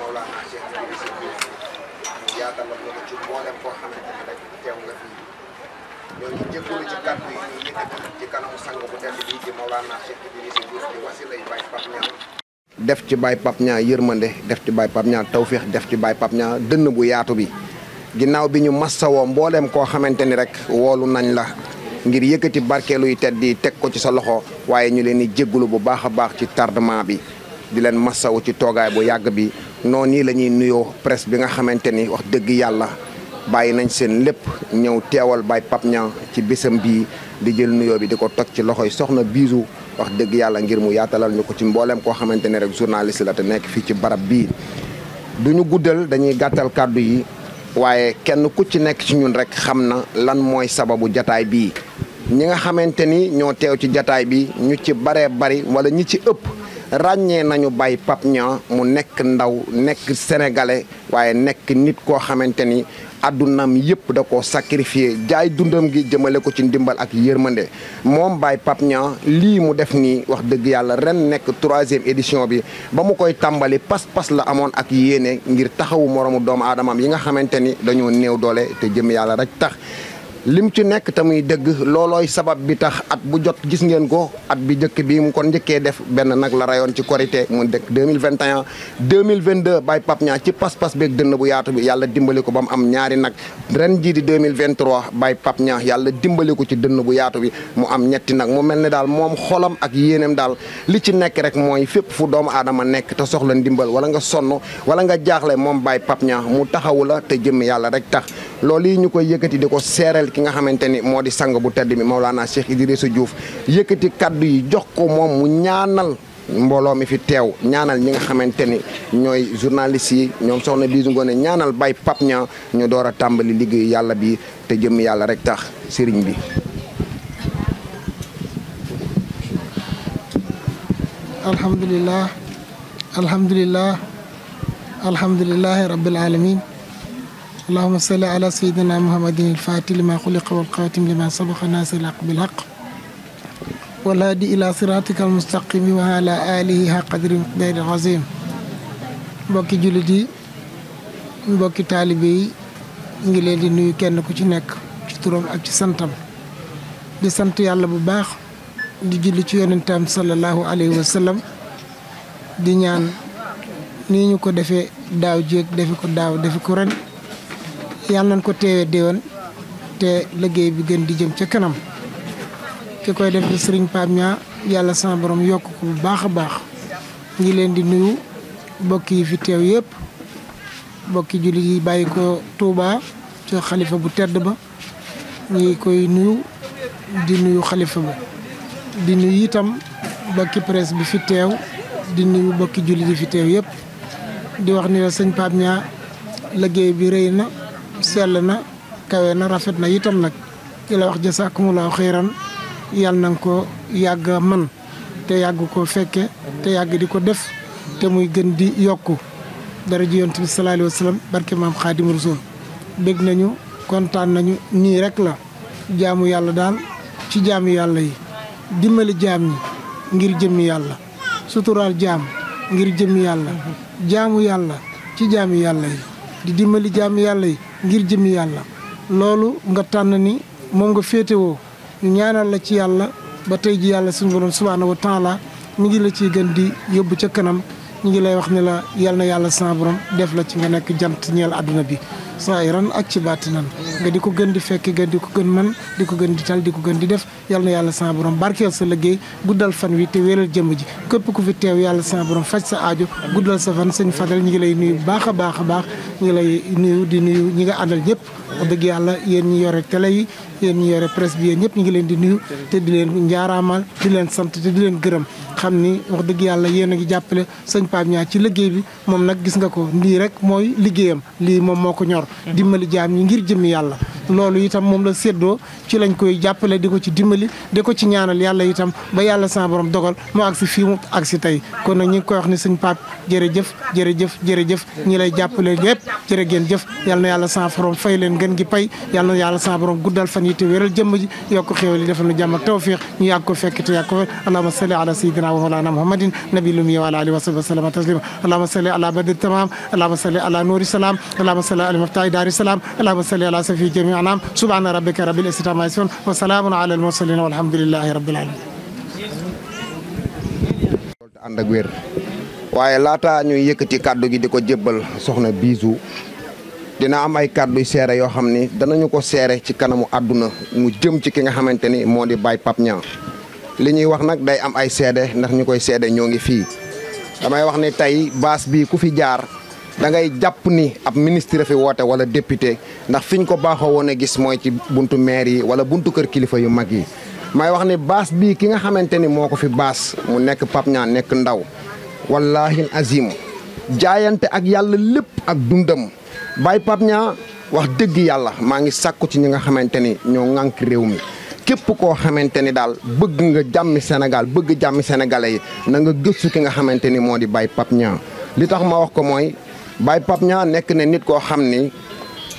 Maulana Cheikh Idrissa Diouf mu yaatalal na ko ci mboolem koo xamante ne rek teew nga fii ñoo ngi jégalu ci kàddu yi ñu yëkkati ci kanamu sang bu tedd bii di Maulana Cheikh Idrissa Diouf di wasilay Baye Pape Niang def ci Baye Pape Niang yërmande def ci Baye Pape Niang tawféex def ci Baye Pape Niang dënn bu yaatu bi ginnaaw bi ñu massawoo mbooleem koo xamante ni rek woolu nañ la ngir yëkkati barkeelu yu tedd yi teg ko ci sa loxo waaye ñu leen di jégalu bu baax a baax ci tardement bi di leen massawu ci toogaay bu yàgg bi noonu nii la ñuy nuyoo presse bi nga xamante ni wax dëgg yàlla bàyyi nañ seen lépp ñëw teewal Baye Pape Niang ci bésam bii di jël nuyoo bi di ko toj ci loxoy soxna Bisu wax dëgg yàlla ngir mu yaatalal ñu ko ci mbooleem koo xamante ne rek journaliste la te nekk fii ci barab bii duñu guddal dañuy gàttal kàddu yi waaye kenn ku ci nekk ci ñun rek xam na lan mooy sababu jataay bii ñi nga xamante ni ñoo teew ci jataay bi ñu ci baree bari wala ñi ci ëpp ràññee nañu Baye Pape Niang mu nekk ndaw nekk sénégalais waaye nekk nit koo xamante ni àddunaam yëpp da koo sacrifié jaay dundam gi jëmale ko ci ndimbal ak yërmande moom Baye Pape Niang lii mu def nii wax dëgg yàlla ren nekk 3e édition bi ba mu koy tàmbali pas-pas la amoon ak yéene ngir taxawu moromu doomu aadamam yi nga xamante ni dañoo néew doole te jëm yàlla rek tax lim ci nekk te muy dëgg loolooy sabab bi tax at bu jot gis ngeen ko at bi njëkk bi mu kon njëkkee def benn nag la rayoon ci korité mu dëkk 2021 2022 Baye Pape Niang ci pas-pas beeg dënn bu yaatu bi yàlla dimbali ko ba mu am ñaari nag ren jii di 2023 Baye Pape Niang yàlla dimbali ko ci dënn bu yaatu bi mu am ñetti nag mu mel ne daal moom xolam ak yéeneem daal li ci nekk rek mooy fépp fu doomu aadama nekk te soxla ndimbal wala nga sonn wala nga jaaxle moom Baye Pape Niang mu taxawu la te jëm yàlla rek tax loolu yi ñu koy yëkkati di ko seereel ki nga xamante ni moo di sang bu tedd mi Maulana Cheikh Idrissa Diouf yëkkati kaddu yi jox ko moom mu ñaanal mbooloo mi fi teew ñaanal ñi nga xamante ni ñooy journalistes yi ñoom soxna Bisu Ngoné ñaanal Baye Pape Niang ñu door a tàmbali liggéeyu yàlla bi te jëm yàlla rek tax sëriñ bi. alhamdulillah alhamdulillah alhamdulillahi rabbil alamin اللهم صل على سيدنا محمد الفاتح لما خلق والخاتم لما سبق ناصر الحق بالحق والهادي إلى صراطك المستقيم وعلى آله حق قدر مقدار العظيم mbokki jullit yi mbokki taalibe yi ngi leen di nuyu kenn ku ci nekk ci turam ak ci santam di sant yàlla bu baax di julli ci yonentam sallallahu alayhi wa sallam di ñaan nii ñu ko defee daaw jéeg defi ko daaw defi ko ren yàlla nañ ko teewee déwén te liggéey bi gën di jëm ca kanam ki koy def di Serigne Pape Niang yàlla sama borom yokk ko bu baax a baax ngi leen di nuyu mbokk yi fi teew yëpp mbokki jullit yi bàyyi ko Touba ci xalifa bu tedd ba ngi koy nuyu di nuyu xalifa ba di nuyu itam mbokki presse bi fi teew di nuyu mbokki jullit yi fi teew yëpp di wax ni la sëñ Pape Niang liggéey bi rëy na sell na kawe na rafet na itam nag di la wax jasaakumulaahu xeyran yàlla na nga ko yàgg man te yàgg ko fekke te yàgg di ko def te muy gën di yokku dara ji yonent bi salallaahu alayhi wa sallam barke maam Xaadimu Rasuul bég nañu kontaan nañu nii rek la jaamu yàlla daal ci jaamu yàlla yi dimbali jaam ñi ngir jëmmi yàlla suturaal jaam ngir jëmmi yàlla jaamu yàlla ci jaamu yàlla yi di dimbali jaamu yàlla yi ngir jëmmi yàlla loolu nga tànn ni moom nga féetewoo ñu ñaanal la ci yàlla ba tey ji yàlla suñu borom subhaanahu wa taala mi ngi la ciy gën di yóbbu ca kanam ñu ngi lay wax ni la yal na yàlla sama borom def la ci nga nekk jant ñeel àdduna bi saahiran ak ci baatinan nga di ko gën di fekk nga di ko gën man di ko gën di tal di ko gën di def yal na yàlla sama borom barkeel sa liggéey guddal fan wi te wéeral jëmm ji képp ku fi teew yàlla sama borom faj sa aajo guddal sa fan sëñ Fadel ñu ngi lay nuyu baax a baax a baax ñu ngi lay nuyu di nuyu ñi nga àndal ñëpp wax dëgg yàlla yéen ñi yore télé yi yéen ñi yore presse bi yéen ñëpp ñu ngi leen di nuyu te di leen njaaraamal di leen sant te di leen gërëm xam ni wax dëgg yàlla yéen a ngi jàppale sëñ Pape Niang ci liggéey bi moom nag gis nga ko lii rek mooy liggéeyam lii moom moo ko ñor dimbali jaam ñi ngir jëmmi yàlla loolu itam moom la séddoo ci lañ koy jàppale di ko ci dimbali di ko ci ñaanal yàlla itam ba yàlla sa borom dogal mu agsi fii mu agsi tey kon nag ñi ngi koy wax ni sëñ Pape jërëjëf jërëjëf jërëjëf ñi lay jàppale yëpp jërë ngeen jëf yal na yàlla sa borom fay leen gën gi pay yal na yàlla sa borom guddal fan yi te wéral jëmm ji yokk xéwal yi defal nu jàmm ak tawfiq ñu yàgg ko fekk te yàgg ko allahumma salli ala sayyidina wa mawlana muhammadin nabiyil ummi wa ala alihi wa sahbihi wa sallama taslima allahumma salli ala badri tamam allahumma salli ala nuri salam allahumma salli ala miftahi dari salam allahumma salli ala safi jami anam subhana rabbika rabbil izzati amma yasifun wa salamun ala al mursalin walhamdulillahi rabbil alamin ànd ak wér waaye laata ñuy yëkkati kàddu gi di ko jébbal soxna Bijou dina am ay kàddu seere yoo xam ni danañu ko seere ci kanamu àdduna mu jëm ci ki nga xamante ni moo di Baye Pape Niang li ñuy wax nag day am ay seede ndax ñu koy seede ñoo ngi fii damay wax ni tey baas bii ku fi jaar da ngay jàpp ni ab ministre fi woote wala député ndax fiñ ko baaxoo woon a gis mooy ci buntu maire yi wala buntu kër kilifa yu mag yi may wax ni baas bii ki nga xamante ni moo ko fi baas mu nekk Pape Niang nekk ndaw wallahi azim jaayante ak yàlla lépp ak dundam Baye Pape Niang wax dëgg yàlla maa ngi sàkku ci ñi nga xamante ni ñoo ŋànk réew mi képp koo xamante ni daal bëgg nga jàmmi Sénégal bëgg jàmmi sénégalais yi na nga gëstu ki nga xamante ni moo di Baye Pape Niang li tax ma wax ko mooy Baye Pape Niang nekk ne nit koo xam ni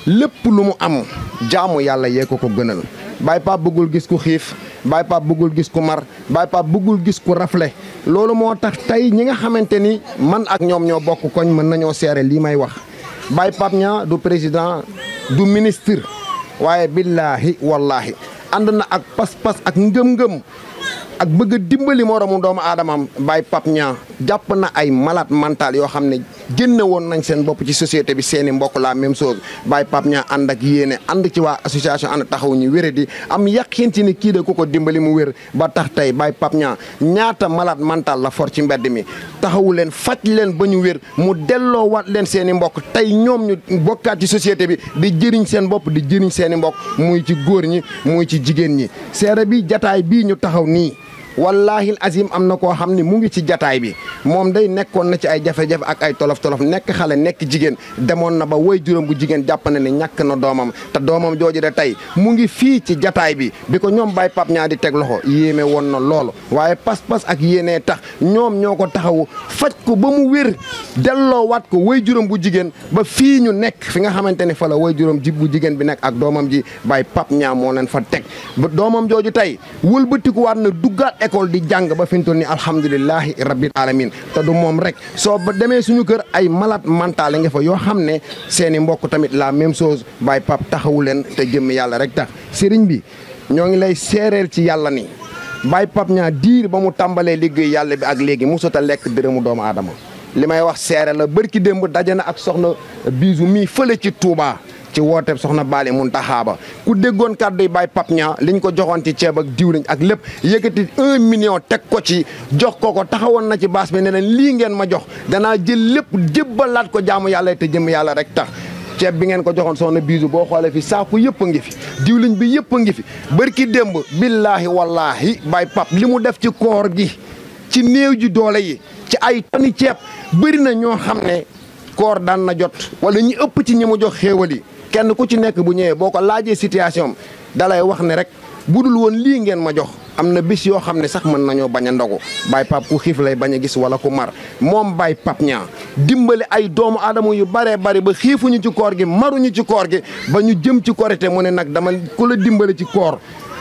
lépp lu mu am jaamu yàlla yee ko gënal Baye Pape bëggul gis ku xiif Baye Pape bëggul gis ku mar Baye Pape bëggul gis ku rafle loolu moo tax tey ñi nga xamante ni man ak ñoom ñoo bokk koñ mën nañoo seere lii may wax Baye Pape Niang du président du ministre waaye billaahi wallaahi ànd na ak pas-pas ak ngëm-ngëm ak bëgg a dimbali moromu doomu aadamaam Baye Pape Niang jàpp na ay malade mental yoo xam ne génne woon nañ seen bopp ci société bi seeni mbokk la même chose Baye Pape Niang ànd ak yéene ànd ci waa association ànd taxaw ñu wére di am yàqin ci ni kii de ku ko dimbali mu wér ba tax tey Baye Pape Niang ñaata malade mental la for ci mbedd mi taxawu leen faj leen ba ñu wér mu delloo waat leen seeni mbokk tey ñoom ñu bokkaat ci société bi di jëriñ seen bopp di jëriñ seeni mbokk muy ci góor ñi muy ci jigéen ñi seere bi jataay bii ñu taxaw nii wallahi azim am na koo xam ne mu ngi ci jataay bi moom day nekkoon na ci ay jafe-jafe ak ay tolof-tolof nekk xale nekk jigéen demoon na ba woy juróom bu jigéen jàpp na ne ñàkk na doomam te doomam jooju de tey mu ngi fii ci jataay bi ko ñoom Baye Pape Niang di teg loxo yéeme woon na loolu waaye pas-pas ak yéenee tax ñoom ñoo ko taxawu faj ko ba mu wér delloo waat ko woy juróom bu jigéen ba fii ñu nekk fi nga xamante ne fa la woy juróom bu jigéen bi nekk ak doomam ji Baye Pape Niang moo leen fa teg ba doomam jooju tey wëlbatikuwaat na duggaat école di jàng ba fi mu toll nii alhamdulilahi rabbil alamin te du moom rek soo ba demee suñu kër ay malade mental nga fa yoo xam ne seeni mbokk tamit la même chose Baye Pape taxawu leen te jëm yàlla rek tax sëriñ bi ñoo ngi lay seereel ci yàlla ni Baye Pape Niang diir ba mu tàmbalee liggéey yàlla bi ak léegi mosut a lekk dërëmu doomu aadama li may wax seere la bërki démb daje na ak soxna Bijou mii fële ci Touba ci woote soxna Bali Muntaxa ba ku déggoon kàddu yi Baye Pape Niang liñ ko joxoon ci ceeb ak diwliñ ak lépp yëkkati 1 million teg ko ci jox ko taxawoon na ci baas bi ne leen lii ngeen ma jox danaa jël lépp jébbalaat ko jaamu yàlla te jëm yàlla rek tax ceeb bi ngeen ko joxoon soxna Bijou boo xoolee fi saaku yëpp a ngi fi diwliñ bi yëpp a ngi fi bërki démb billaahi wallaahi Baye Pape li mu def ci koor gi ci néew ji doole yi ci ay toni ceeb bëri na ñoo xam ne koor daan na jot wala ñi ëpp ci ñi mu jox xéewal yi kenn ku ci nekk bu ñëwee boo ko laajee situation dalay wax ne rek budul woon lii ngeen ma jox am na bis yoo xam ne sax mën nañoo bañ a ndogu Baye Pape ku xiif lay bañ a gis wala ku mar moom Baye Pape Niang dimbali ay doomu aadama yu baree bari ba xiifuñu ci koor gi maruñu ci koor gi ba ñu jëm ci korite mu ne nag dama ku la dimbali ci koor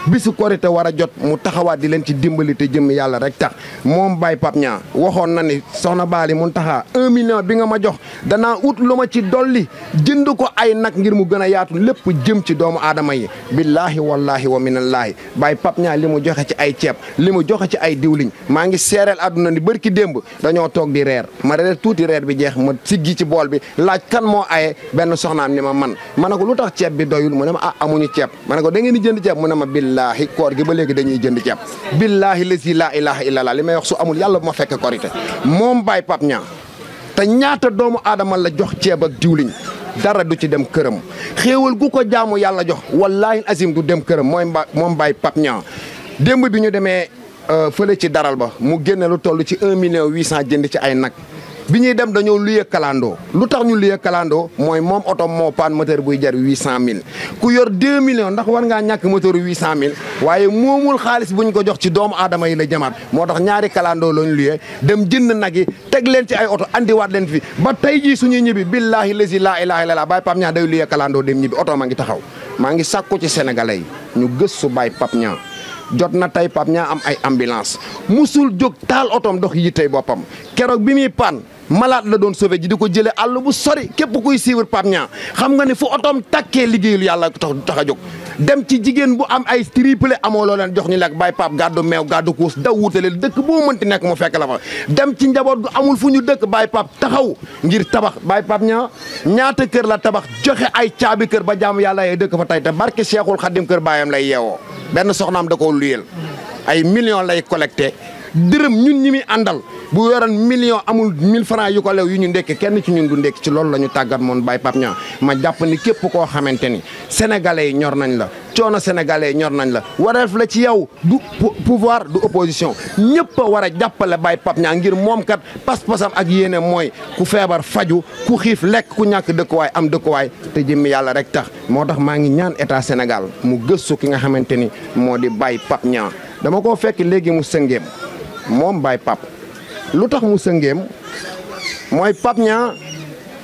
bisu korite war a jot mu taxawaat di leen ci dimbali te jëm yàlla rek tax moom Baye Pape Niang waxoon na ni soxna Bali Muntaxa 1 million bi nga ma jox danaa ut lu ma ci dolli jënd ko ay nag ngir mu gën a yaatu lépp jëm ci doomu aadama yi billaahi wallaahi wa minallaahi Baye Pape Niang li mu joxe ci ay ceeb li mu joxe ci ay diwliñ maa ngi seereel àdduna ni bërki démb dañoo toog di reer ma reer tuuti reer bi jeex ma siggi ci bool bi laaj kan moo aye benn soxnaam ni ma ne ko lu tax ceeb bi doyul mu ne ma amuñu ceeb ma ne ko da ngeen di jënd ceeb mu ne ma billaahi koor gi ba léegi dañuy jënd ceeb billaahi lasi laa ilaha illallah li may wax su amul yàlla bu ma fekk korite moom Baye Pape Niang te ñaata doomu aadama la jox ceeb ak diwliñ dara du ci dem këram xéewal gu ko jaamu yàlla jox wallaahi azim du dem këram moom Baye Pape Niang démb bi ñu demee fële ci daral ba mu génne lu toll ci 1 million 800 jënd ci ay nag bi ñuy dem dañoo luyee kalandoo lu tax ñu luyee kalandoo mooy moom oto moo paan moteur buy jar 800000 ku yor 2 millions ndax war ngaa ñàkk moteur 800000 waaye moomul xaalis buñ ko jox ci doomu aadama yi la jamaat moo tax ñaari kalandoo lañ luyee dem jënd nag yi teg leen ci ay oto andiwaat leen fi ba tey jii suñuy ñibbi billaahi lazi laa ilaaha illallaah Baye Pape Niang day luyee kalandoo dem ñibbi oto ma ngi taxaw maa ngi sàkku ci sénégalais yi ñu gëstu Baye Pape Niang jot na tey Pape Niang am ay ambulance musul jóg taal otoom dox yi tey boppam keroog bi muy pan malade la doon sauvé ji di ko jëlee àll bu sori képp kuy suivre Pape Niang xam nga ne fu otoom takkee liggéeyul yàlla tax a jóg dem ci jigéen bu am ay triplé amoo loo leen jox ñu lekk Baye Pape gàddu meew gàddu kuus daw wutaleel dëkk boo mënti nekk mu fekk la fa dem ci njaboot gu amul fu ñu dëkk Baye Pape taxaw ngir tabax Baye Pape Niang ñaata kër la tabax joxe ay caabi kër ba jaamu yàlla yee dëkk fa tey te barke Cheikhul Khadim kër baayam lay yeewoo benn soxnaam da koo luyeel ay millions lay collecté dërëm ñun ñi muy àndal bu yoroon million amul 1000 francs yu ko lew yu ñu ndekki kenn ci ñun du ndekki ci loolu la ñu tàggat moon Baye Pape Niang ma jàpp ni képp koo xamante ni sénégalais yi ñor nañ la coono sénégalais yi ñor nañ la wareef la ci yow du pouvoir du opposition ñëpp a war a jàppale Baye Pape Niang ngir moom kat pas-pasam ak yéene mooy ku feebar faju ku xiif lekk ku ñàkk dëkkuwaay am dëkkuwaay te jëmmi yàlla rek tax moo tax maa ngi ñaan état Sénégal mu gëstu ki nga xamante ni moo di Baye Pape Niang dama koo fekk léegi mu sëngeem moom Baye Pape lu tax mu sëngeem mooy Pape Niang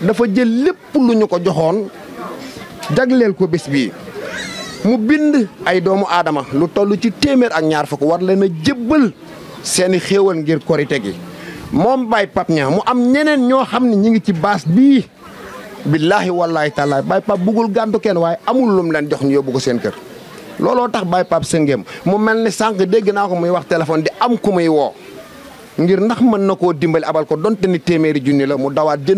dafa jël lépp lu ñu ko joxoon jagleel ko bés bii mu bind ay doomu aadama lu toll ci téeméer ak ñaar fukk war leen a jébbal seeni xéewal ngir korite gi moom Baye Pape Niang mu am ñeneen ñoo xam ne ñi ngi ci baas bii billaahi wallaahi taalaa Baye Pape buggul gàntu kenn waaye amul lum leen jox ñu yóbbu ko seen kër looloo tax Baye Pape sëngeem mu mel ni sànq dégg naa ko muy wax téléphone di am ku muy woo ngir ndax mën na koo dimbali abal ko donte ni téeméeri junni la mu dawaat jënd